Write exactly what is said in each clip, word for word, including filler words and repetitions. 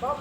Lead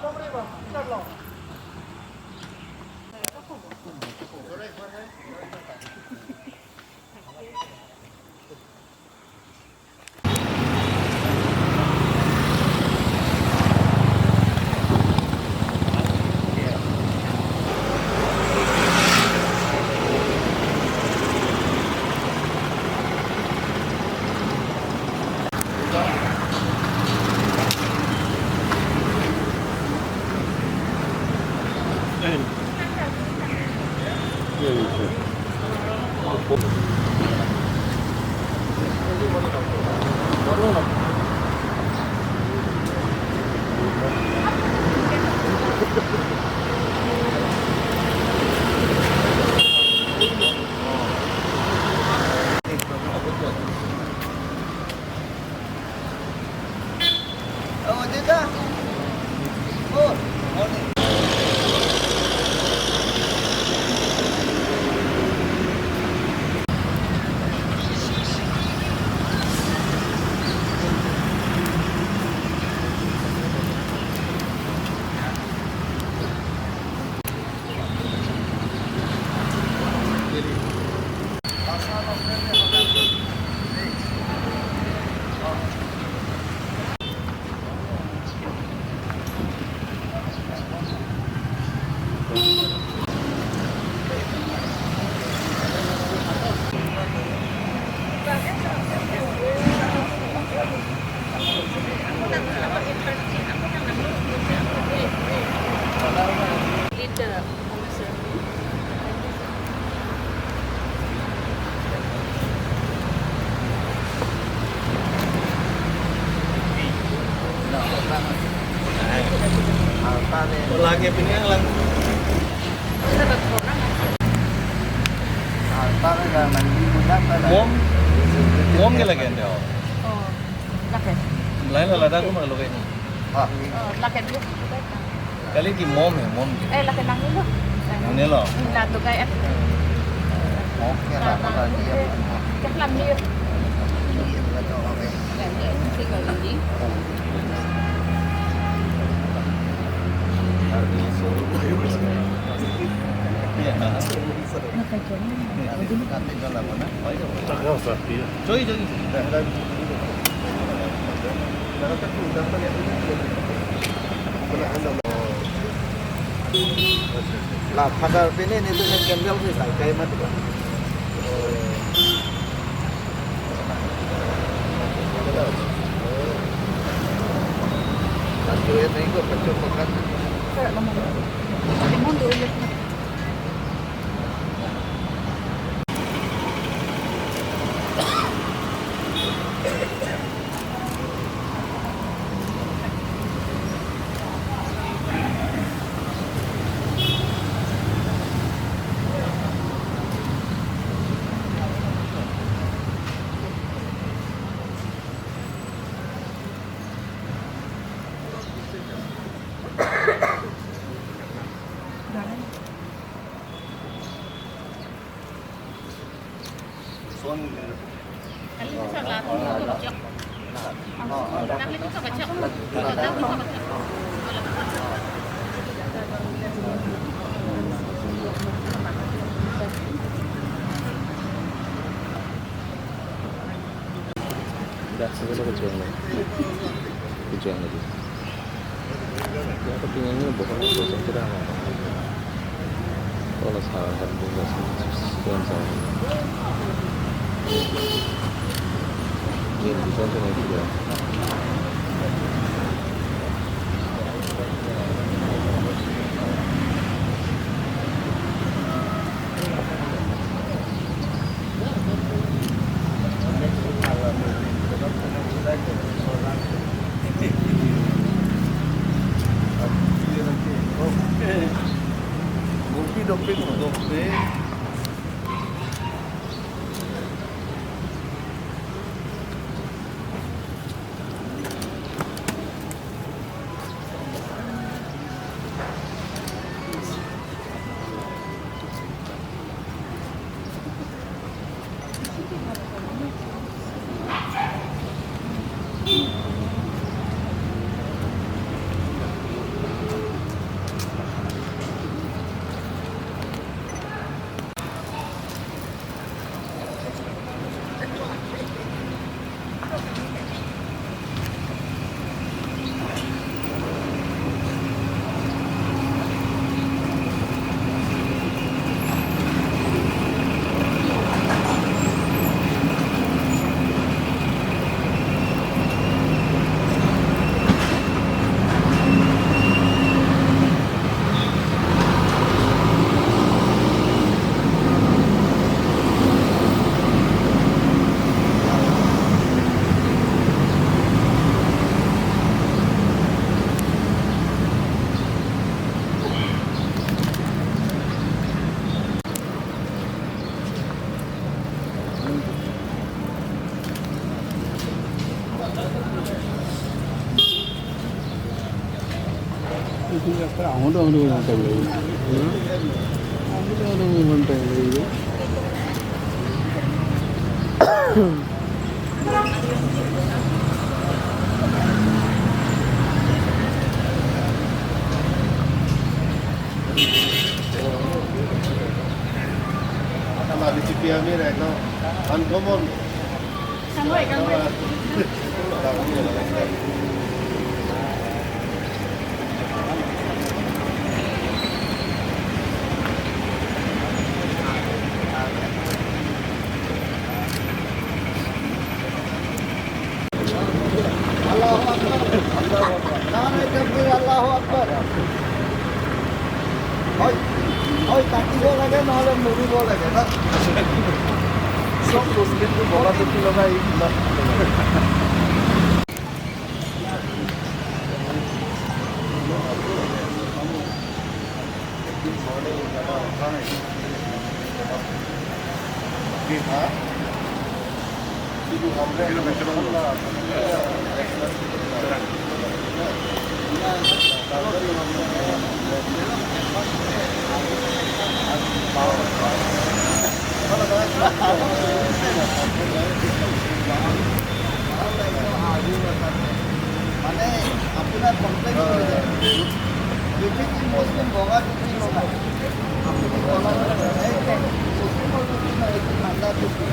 the Lake pini lang. Mom, mom ke lake ande. Oh, lake. Lain la ladak ko malu ke ni. Ah. Oh, lake dia. Kali di mom ya, mom. Eh, lake nang ni lo. Nang ni lo. Nang tu kayak. Oke lah, kalau dia. Cak lam ni. La father pini ni tu candle si sai kai mat ba. Dah, sebentar kecuali. Kecuali. Ya, tapi ini bukan kosong kita. Kalau salah kan bukan sesuatu salah. Ini bisa cuma juga. Kopi dopik, dopik. আহোঁতে আহোঁতে ইমান টাইম লাগিব। আহোঁতে আহোঁতে ইমান টাইম লাগিব। Ang dami si Pia Mir, eh, no? Uncommon. Allahu Akbar. Allahu Akbar. Nare takbir, Allahu Akbar. Oi, oi, katibo lage, nohole muribo lage, na? Sob Muslim tu boga topi logai, na? মানে, আপোনাৰ কমপ্লেইন কৰিলে। বেছিকৈ মুছলিম বগা টুপি লগাই। আপুনি ক'লা টুপি, এই মুছলিমৰ টুপি নহয়, এইটো ঠাণ্ডা টুপি।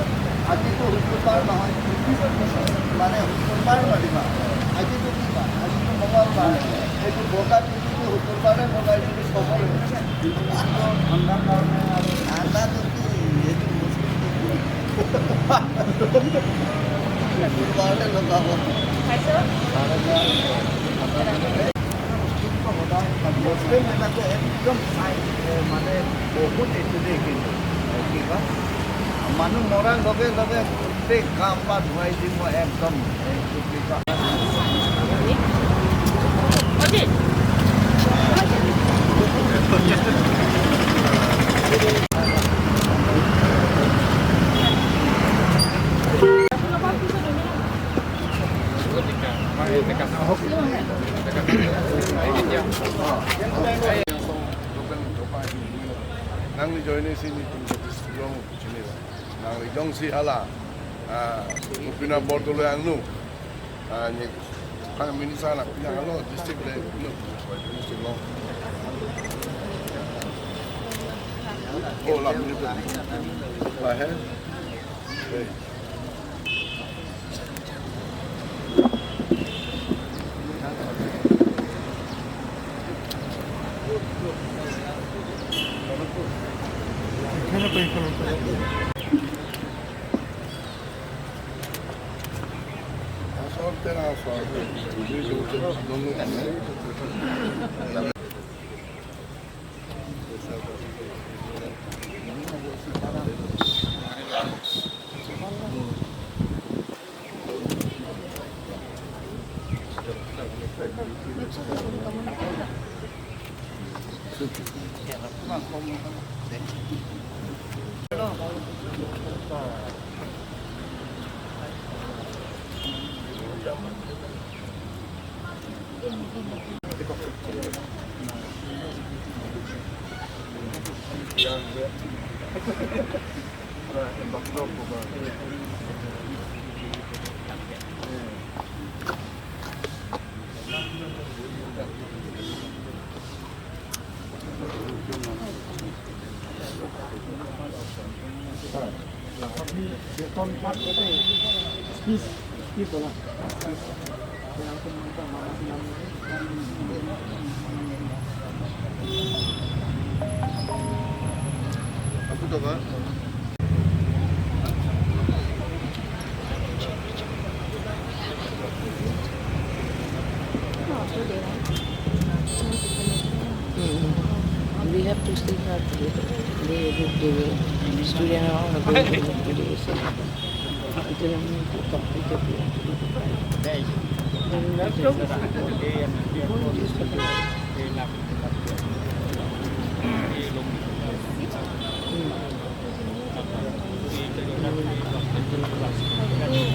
আজিতো শুকুৰবাৰ নহয়, মানে শুকুৰবাৰ মাতিবা। আজিতো কি বাৰ? আজিতো মঙলবাৰ। এইটো বগা টুপিটো শুকুৰবাৰে লগাই বুলি খবৰ। কিন্তু ঠাণ্ডা কাৰণে আৰু ঠাণ্ডা টুপি, এইটো মুছলিম টুপি। শুকুৰবাৰে লগাব। মুছলিম বিলাকে একদম চাই, এ, মানে বহুত এইটো দেই কিন্তু, এ, কিবা মানুহ মৰাৰ লগে লগে গোটেই গা পা ধুৱাই দিব একদম, এইটো কিবা। Nangli join si nelitum Baptist Church along chini. Nangli jongsi hala, ah, Gopinath Bordoloi angno, ah, ni Prime Minister na, ya, alo district le, no, district lo. Oh, la, ni, la, eh. Mm-mm. We have to stay far together. They, they, they will, student are all going to look together, so it will need to complete it. Mm.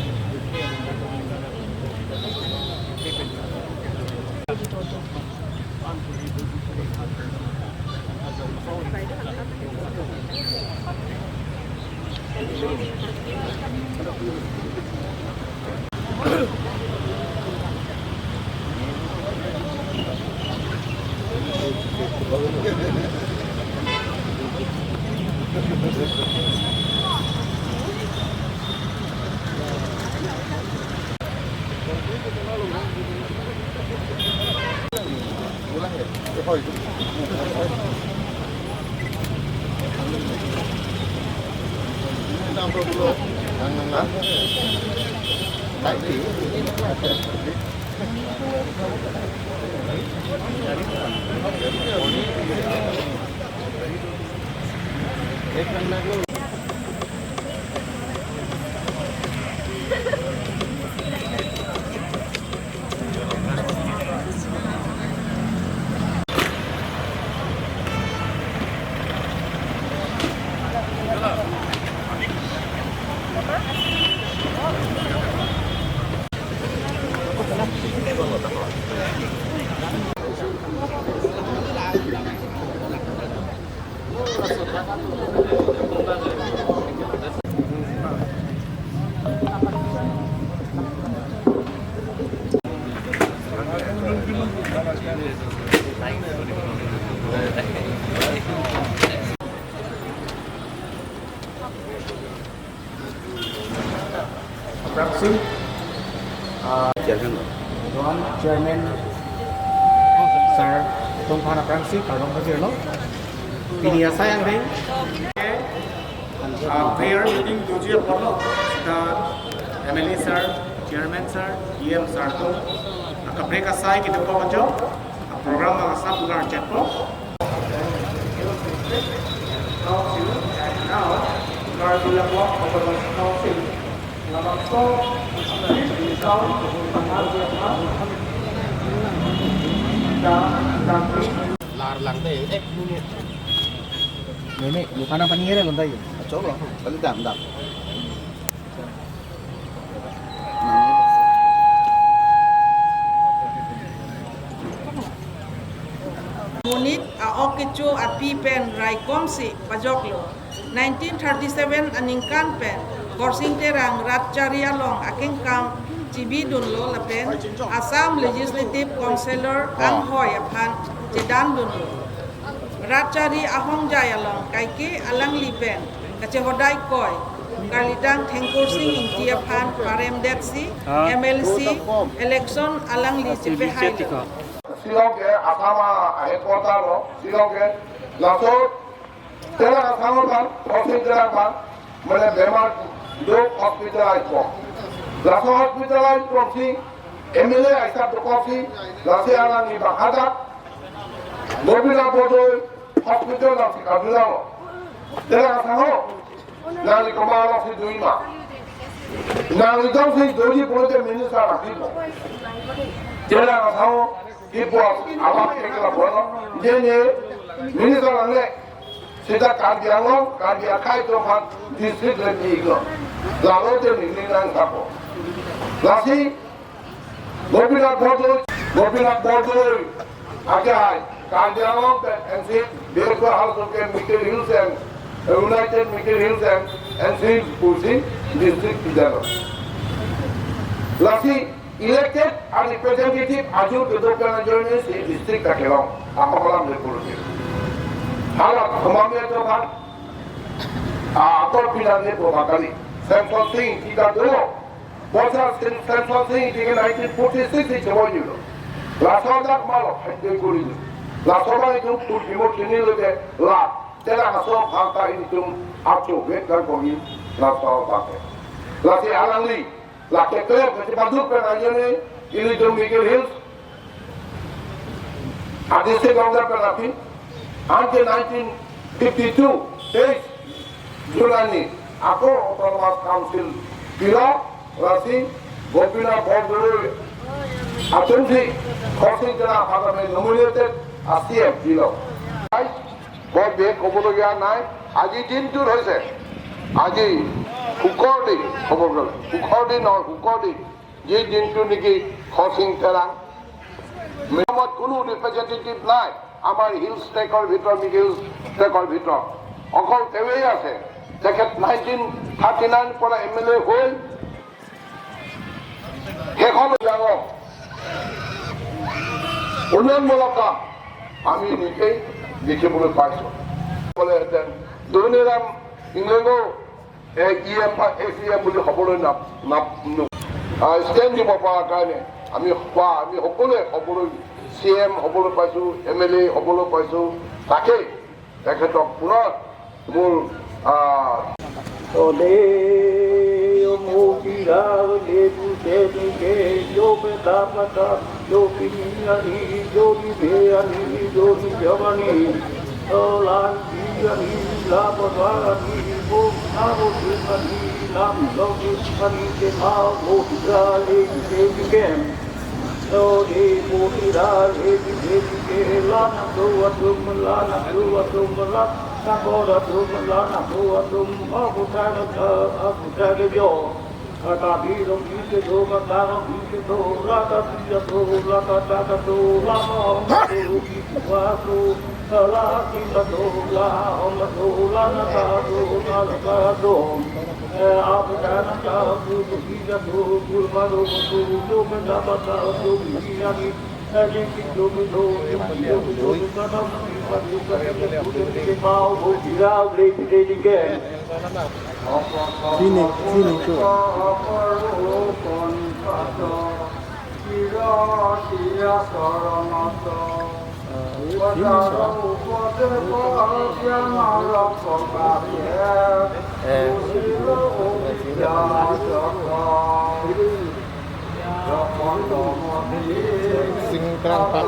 Aphrangsi, ah, Chairman. Doan Chairman Sir atum aphan aphrangsi kardom pajirlo. Pini asai angdeng, ah, prayer meeting doji apotlo, sita M L A Sir, Chairman Sir, E M Sir atum akaprek asai kedo pon ajo, ah, program asap lar chetpo. Lar lang dei, ek minit. Nene, lupa na pani hera lonta ye. Coba, balik dam, dam. Monit a-ok kecho api pen raikomsi pajoklo. Nineteen thirty-seven aningkan pen Khorsing Terang Ratchari along akengkam chibidunlo lapen Assam Legislative Councillor anghoi aphan chedandunlo. Ratchari ahongjai along kaike alangli pen kachehodai koi karlitang Thengkursing Ingti aphan paremdetsi M L C election alangli chepehailo. Shillong ke Assam a headquarter lo, Shillong ke laso Terang Assam aphan, Khorsing Terang aphan, mane bemar do hospitalize ko. Laso hospitalize kosi M L A aisap dokoksi, lasi alangli bang hadak Gopinath Bordoloi hospital nangsi kadunang. Terang Assam ho, nangli komat alongsi dojima. Nangli jongsi doji pulote minister nangpipo. Terang Assam ho, kipu abang kekela bono. Jene minister nangne, sita Karbi Anglong, Karbi akhei atum aphan district le pi-iklo. Lalo te neli nangsapo. Lasi, Gopinath Bordoloi, Gopinath Bordoloi, akehai, Karbi Anglong pen N C, Backward House of Mikir Hills and, uh, United Mikir Hills and N C Hills pusi district pidalo. Lasi elected a representative ajur kedo pen ajoine si district ta kelong, apa malam le pulote. Hala kemamia atum aphan, ah, ator pinang ne po bakali. Samson Sing Ingti ta dolo. Bosa Samson Sing Ingti ke nineteen forty-six si chewon yulo. Laso dak malo, hande kuri lo. Laso abang itum pur bimo kini lo de la. Terang Assam aphan ta ilitum acho bet kan komi laso abang ke. Lasi alangli, lake to yang kecil paduk pen ajoine, ilitum Mikir Hills, a district council pen api, anke nineteen fifty-two, teis July ni, ako Autonomous Council pilo, lasi Gopinath Bordoloi atumsi Khorsing Terang aphan nominated a C M pilo. Bai, bar bek kobologiya nai, aji din tur hoise, aji শুক্ৰবাৰ হ'ব গ'লে, শুক্ৰবাৰ নহয়, শুক্ৰবাৰ, যি দিনটো নেকি খৰচিং তেৰাং, মেমত কোনো ৰিপ্ৰেজেণ্টেটিভ নাই। আমাৰ হিলছ ট্ৰেকৰ ভিতৰত নেকি হিলছ তেখেতৰ ভিতৰত অকল তেওঁৱেই আছে। তেখেত নাইনটিন থাৰ্টি নাইন পৰা এম এল এ হৈ সেইখন ডাঙৰ উন্নয়নমূলক কাম আমি নিজেই দেখিবলৈ পাইছো। বোলে এতিয়া ধনীৰাম ইংলেণ্ডৰ ই এম, এ চি এম বুলি হ'বলৈ নাপ-, নাপ-, নো-, আহ, ষ্টেণ্ড দিব পৰা কাৰণে আমি কোৱা, আমি সকলোৱে হ'বলৈ, চি এম হ'বলৈ পাইছো, এম এল এ হ'বলৈ পাইছো। তাকেই তেখেতক পুনৰ মোৰ, আহ, Ode yo moti rao le pu se ni ke yo pe ta pa ta yo pi ni a ni yo ni be a ni yo ni ya ba ni. Yo la ni ya ni la pa ba ni bo na bo si pa ni la lo ni pa ni ke ma moti rao le pu se ni ke. Ode moti rao le pu se ni ke la na do a do ma la na do a do ma la. Sakora tum lana tua tum abu tana ta abu tana yo. Kata di rom di ke do kata rom di ke do la ta di ya do la ta ta ta do la ma om do di wa do la di ta do la om do la na ta do na la ta do. Eh, abu tana ta do di ya do do ma do do do ka ta ta do di ya di. Sini, sini, tuh. Eh, sini, tuh. Eh, sini. Sing terang, Pak.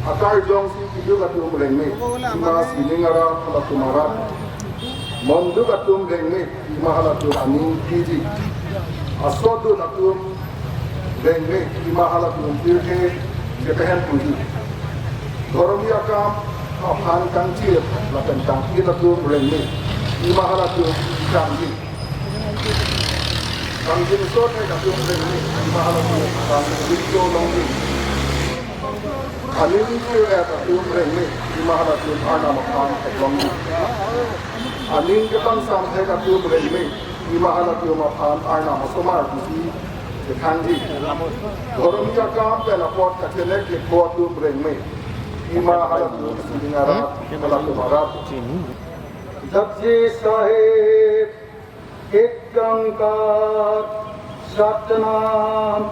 Akar jongsi keduk atum rengme, ima sining arat halatum arat. Monduk atum rengme, ima halatum aning piji. Asodun atum rengme, ima halatum pirthe kepehen puji. Dhoromia akam aphan kangchir lapen kangpit atum rengme, ima halatum kangji. Kangjinso thek atum rengme, ima halatum kangjinso longji. Aning kir-et atum rengme, ima halatum Arnam aphan theklongji. Aning ketangsam thek atum rengme, ima halatum aphan Arnam asomar pusi kethangji. Dhoromia akam pen apot kachenek kekho atum rengme, ima halatum sining arat, halatum arat. Japji साहिब एक ओंकार सतनाम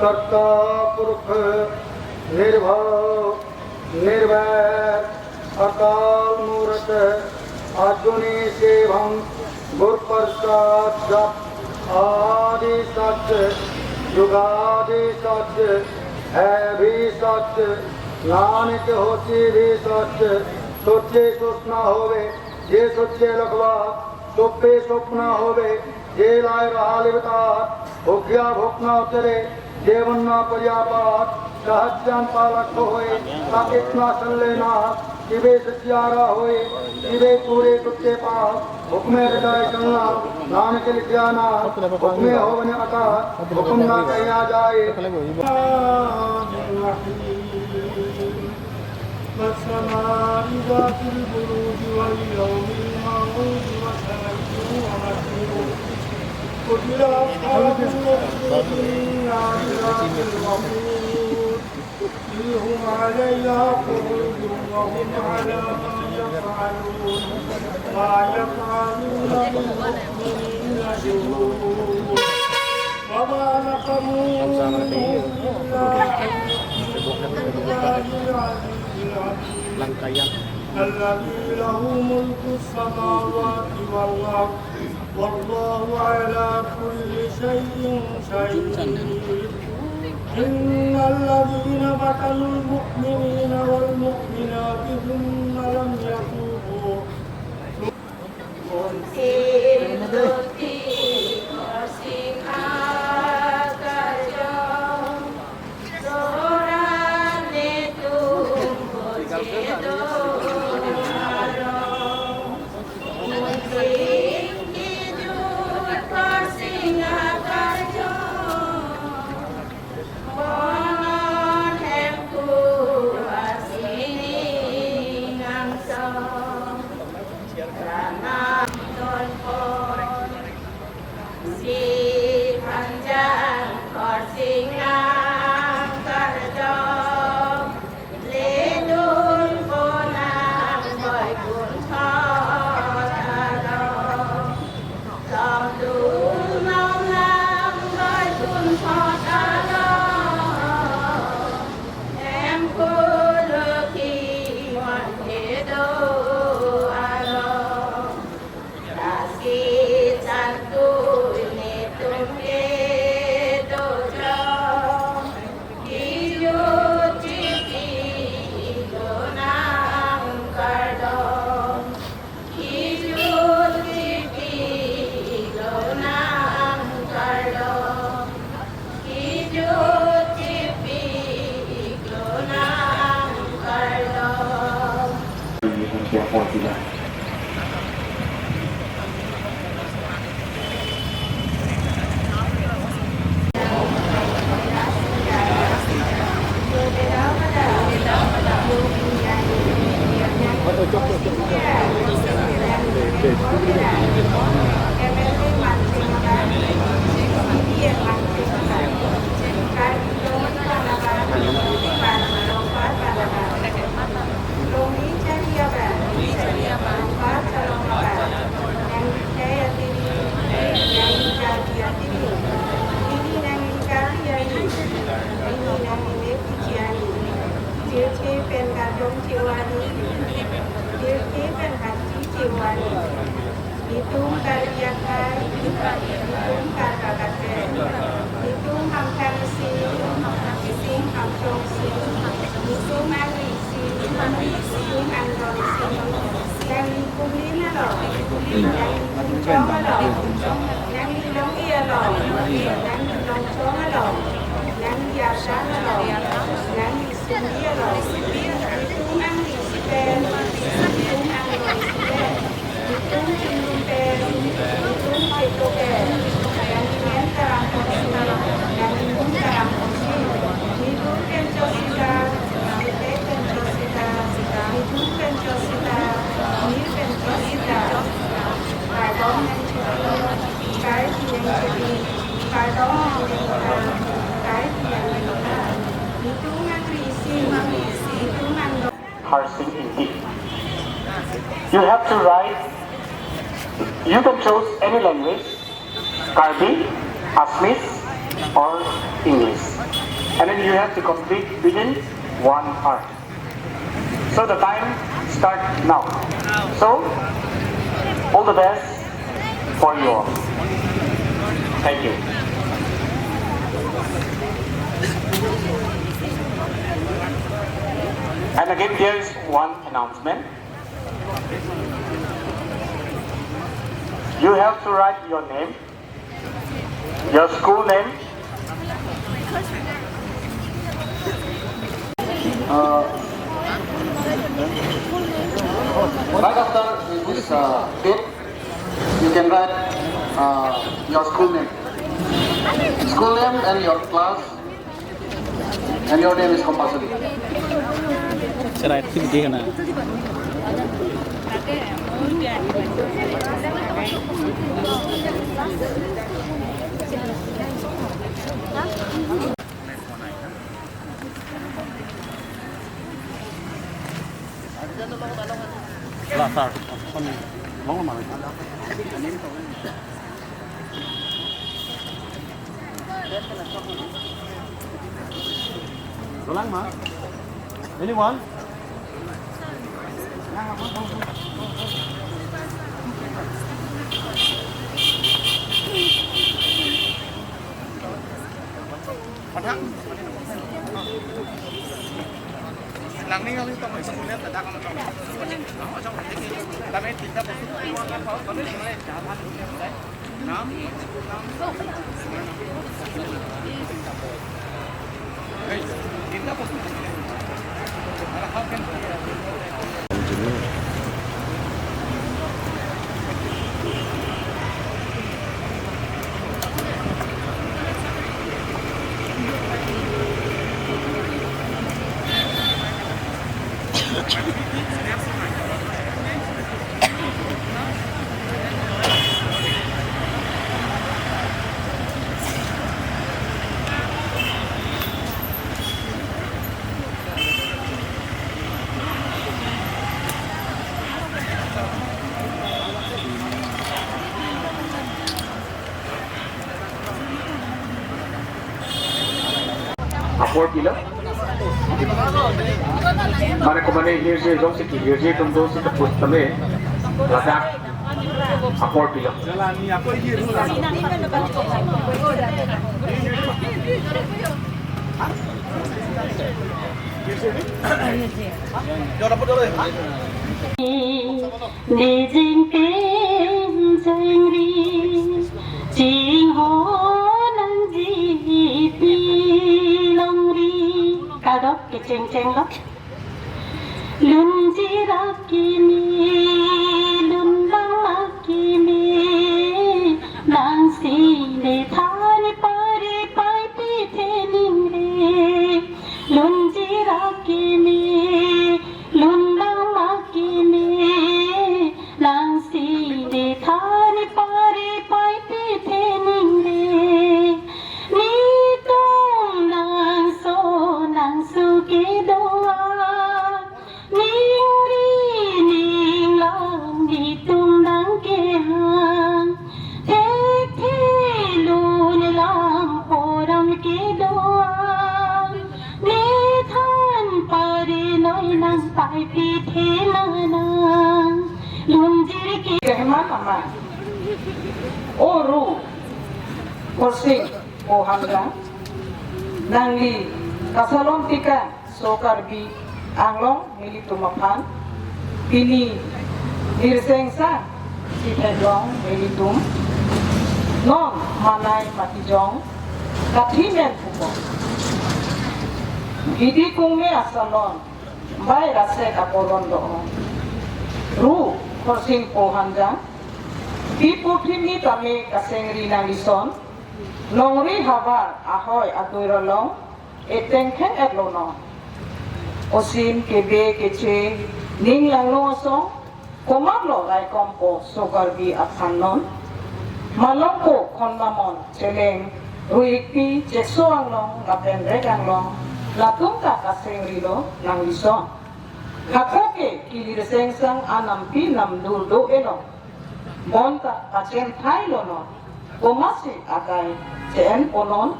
करता पुरख निर्भव निर्वैर अकाल मूरत अजूनी सेवम गुर प्रसाद जप आदि सच जुगादि सच है भी सच नानक होसी भी सच सोचे सोचना होवे যে সত্যে লখবা, চোপে স্বপ্ন হবে, যে লাই রাহালিবতা, ভোগ্যা ভোগনা উত্তরে, যে বন্যা পর্যাপাত, সাহায্যান পালক হয়ে, তাকিতনা সল্লেনা, কিবে সচিয়ারা হয়ে, কিবে পুরে করতে পাপ, হুকমে হৃদয় গঙ্গা, নানক লিখিয়ানা, হুকমে হবনে আকাশ, হুকুম না কহিয়া যায়। والسماء ذات البروج واليوم الموعود وشاهد ومشهود. قتل أصحاب الأخدود النار ذات الوقود. إذ هم عليها قعود وهم على ما يفعلون، ما يفعلون بالمؤمنين شهود. وما نقموا منهم إلا أن يؤمنوا بالله العزيز الحكيم الذي له ملك السماوات والأرض والله على كل شيء شهيد. إن الذين فتنوا المؤمنين والمؤمنات ثم لم يتوبوا Pirthe pen kardom che-o-an, pirthe pen kangthi che-o-an. Netum Karbi akhei, netum Karbi akhei, netum Hamthang isi, netum Hamchong isi, netum angri isi, netum anglong isi. Nangli kumlin alo, nangli kumchong alo, nangli long-e alo, nangli longchong alo, nangli asam alo, nangli sumbi alo, netum angri isi pen, netum anglong isi pen, netum chingrum pen, netum cheto pen, nangli men karam ponsi, nangli mung karam ponsi, nedur pen chot sita, nepet pen chot sita, nedur pen chot sita, nir pen chot sita. Kardom nangji, kai pinang jadi, kardom nangji, kai pinang jadi. Netum angri isi, netum angri. Harsing indeed. You have to write, you can choose any language, Karbi, Assamese, or English. And then you have to complete within one hour. So the time start now. So, all the best for you all. Thank you. And again, there is one announcement. You have to write your name, your school name. Uh, right after this, uh, bit, you can write, uh, your school name. School name and your class. And your name is compulsory. Sir, activity hai na? La, sir. Dolang ma? Anyone? Langning kali tong school-e, ladak kami tong. Kami tinta bosu, kami jalan. Nam, nam. Hey, tinta bosu. Apor pilo? Mane komane hirje jongsi kehirje atum do seta pusitame ladak apor pilo. Nijing pen jengri, chingho nangji pilongri. Kadok kecheng cheng lo. Lunjirak kimi, lunbang mak kimi, nangsi ne thani pari pai pithe ningri. Lunjirak kimi, lunbang mak kimi, nangsi ne thani pari pai pithe ningri. Netum nangso nangsu kedo-an, ningri ninglang netum nangkehang. Thekthe lun lam poram kedo-an, nethan pari Paipi thela nang lungjir ke. Keheman amang. O Ru Khorsing po Hanjang. Nangli kasalon tikang so Karbi Anglong nelitum aphan pini lirsengsang si theklong nelitum non manai matijong kathi men pupo. Gidi kungme asalon bai rasek aporon do. Ru Khorsing po Hanjang, pi purthimi tame kasengri nang ison, longri havar ahoi adui ralong eteng kheng etlo non. Osim kebe keche ning langno asong, komatlo raikompo so Karbi aphan non. Malompo Khonmamon, Cheleng, Ruikpi, Chekso Anglong lapen Rek Anglong, latum ta kasengrilo nang ison. Hako ke kelirsengsang anampi namdur do-elo. Bonta pachenthai lo non. Komatsi akai che-en po non.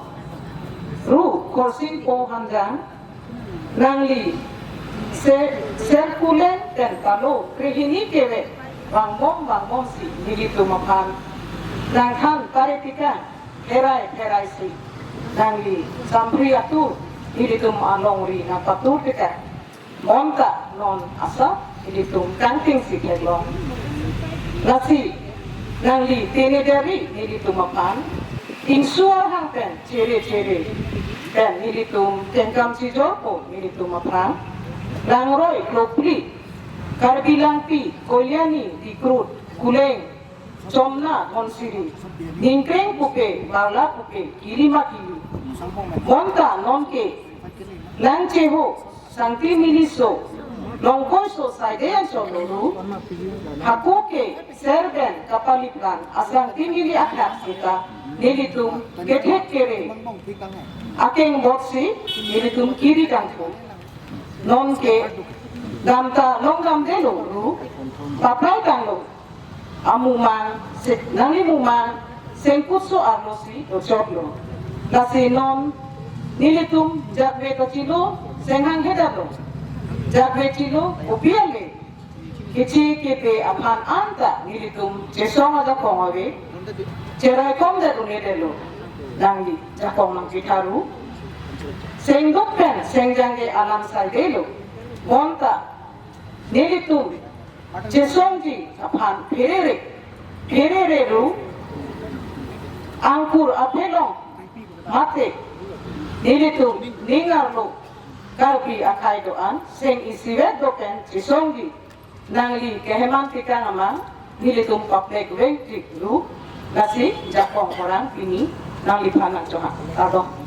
Ru Khorsing po Hanjang, nangli se serkulen pen palo krehini keve vangbom vangbom si nelitum aphan nangthan pare tikang, pherai pherai si nangli sampri atur nelitum alongri nangpatur tikang. Bonta non asap nelitum kangting si theklong. Lasi nangli tenedari nelitum aphan, ingsuar hang pen chere chere pen nelitum tengkam sijorpo nelitum aphan. Langroi Klopli, Karbi Langpi, Kolyani, Dikrut, Kuleng, Chomna, Dhonsiri, Ningkreng pupe, Barla pupe, Kilima Kili. Bonta nonke langcheho, Sangti Miliso, Longkoiso Saide Anchor Lulu, hako ke serben kapaliplan asangti mili akhak seta nelitum kethek kere akeng botsi nelitum kiri kangpo. Nonke damta longdamdelo Ru, paprai tanglo. Amumang, se-, nangli mumang sengkutso arlosi dochotlo. Lasi non nelitum jakve kachilo, senghang hedaplo. Jakve chilo, kopi ale. Keche kepe aphan anta nelitum chesong ajakong ave. Cheraikom det un-edetlo. Nangli jakong nangpitha Ru. Sengduk pen sengjang ke alam saidelo. Bonta nelitum chesongji aphan pherere, pherere Ru, angkur aphelong mate nelitum ning arlo Karbi akhei do-an seng isivet do pen chesongji. Nangli keheman tikang amang nelitum paplek veng tik Ru, lasi jakong orang pini nangliphan nangchohang. Kardom.